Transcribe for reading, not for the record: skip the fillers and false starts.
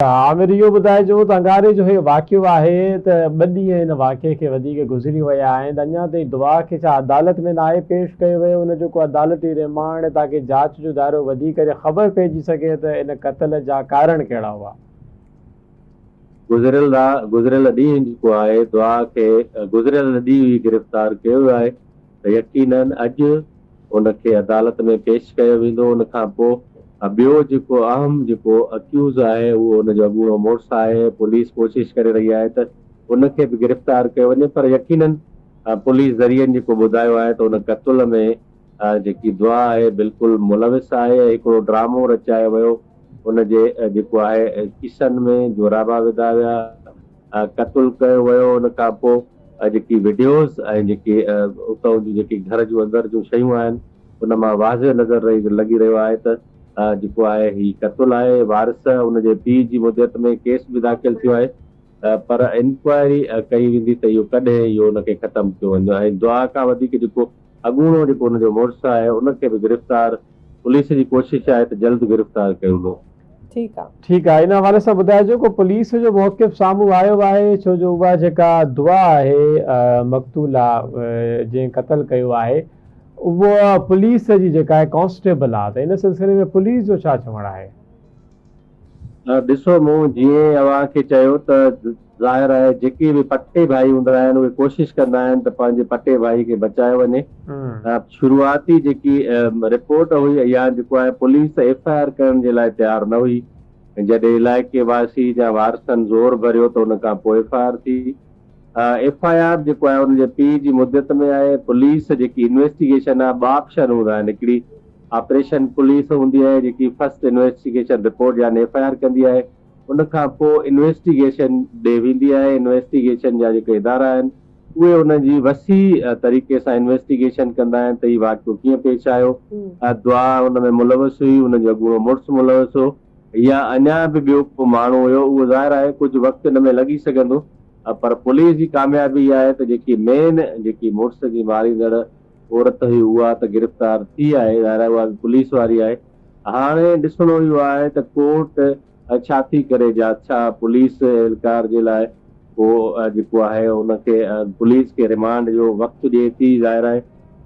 عامر اهو ٻڌائجو ته اڱاري جو هي واقعو آهي ته ٻه ڏينهن ان واقعي کي وڌيڪ گذري ويا آهن ته اڃا تائين دعا کي ڇا عدالت ۾ ناهي پيش ڪيو ويو ان جو ڪو عدالتي ريمانڊ تاڪه جاچ جو دائرو وڌي ڪري خبر پئجي سگهي ته ان قتل جا ڪارڻ ڪهڙا هئا. گذريل را گذريل ڏينهن جيڪو آهي دعا کي گذريل ڏينهن ئي گرفتار ڪيو ويو آهي ته يقينن اڄ ان کي عدالت ۾ پيش ڪيو ويندو ان کان پوء ٻيو جيڪو اهم جيڪو اڪيوز آهي اهو ان جو اڳوڻو مڙس آهي پوليس ڪوشش ڪري رهي آهي ته ان کي به گرفتار ڪيو وڃي پر يقينن پوليس ذريعن جيڪو ٻڌايو آهي ته ان قتل ۾ جيڪي دعا آهي بلڪل ملوث آهي ۽ هڪڙو ڊرامو رچايو ويو ان جي جيڪو آهي کيسن ۾ جورابا وڌا ويا قتل ڪيو ويو ان کان پوء جيڪي وڊيوز ۽ جيڪي اتان جون جيڪي گهر جون اندر جون شيون آهن ان مان واضح نظر رهي لڳي رهيو آهي ته جيڪو آهي هي قتل آهي وارث ان جي پيء جي مدعيت ۾ ڪيس به داخل ٿيو آهي پر انڪوائري ڪئي ويندي ته اهو ڪڏهن اهو ان کي ختم ڪيو ويندو ۽ دعا کان وڌيڪ جيڪو اڳوڻو جيڪو ان جو مڙس آهي ان کي به گرفتار پوليس جي ڪوشش آهي ته جلد گرفتار ڪيو ويندو. ٺيڪ آ. ٺيڪ آ ان حوالي سان ٻڌائجو ڪو پوليس جو موقف سامهون آيو آهي ڇو جو اها جيڪا دعا آهي مقتولا جنهن قتل ڪيو آهي اها پوليس جي جيڪا آهي ڪانسٽيبل آ ته ان سلسلي ۾ پوليس جو ڇا چوڻ آهي. ڏسو مون جيئن اوهان کي چيو ته ظاهر آهي جيڪي به پٽي ڀائي هوندا آهن اهي ڪوشش ڪندا آهن ته پنهنجي پٽي ڀائي کي بچايو وڃي. شروعاتي جيڪي رپورٽ هئي يا جيڪو آهي پوليس ايف I R ڪرڻ جي لاء تيار نه هئي جڏهن علائقي واسي يا وارثن زور ڀريو ته ان کان پوء ايف I R ٿي. ايف I R جيڪو آهي ان جي پيء جي مدت ۾ آهي پوليس جيڪي انويسٽيگيشن آهي ٻه آپشن هوندا آهن هڪڙي آپريشن پوليس هوندي آهي جيڪي فرسٽ انويسٽيگيشن رپورٽ يعني ايف I R ڪندي آهي ان کان پوء انويسٽيگيشن ڏي ويندي آهي انويسٽيگيشن جا جيڪي ادارا آهن اهي ان جي وسيع طريقي سان انويسٽيگيشن ڪندا آهن ته هي واقعو ڪيئن پيش آيو دعا ان ۾ ملوث هئي ان جو اڳوڻو مڙس ملوث هو يا اڃا به ٻيو ڪو ماڻهو هيو اهو ظاهر آهي ڪجهه وقت ان ۾ لڳي سگهندو پر پوليس جي ڪاميابي اها آهي ته جيڪي مين جيڪي مڙس جي ماريندڙ عورت هئي اها ته گرفتار ٿي آهي ظاهر آهي اها به پوليس واري آهي هاڻي ڏسڻو اهو آهي ته ڪورٽ ڇا ٿي ڪري جا ڇا پوليس اهلڪار جي لاء ڪو جيڪو آهي ان کي پوليس کي رمانڊ جو وقت ڏئي ٿي ظاهر آهي.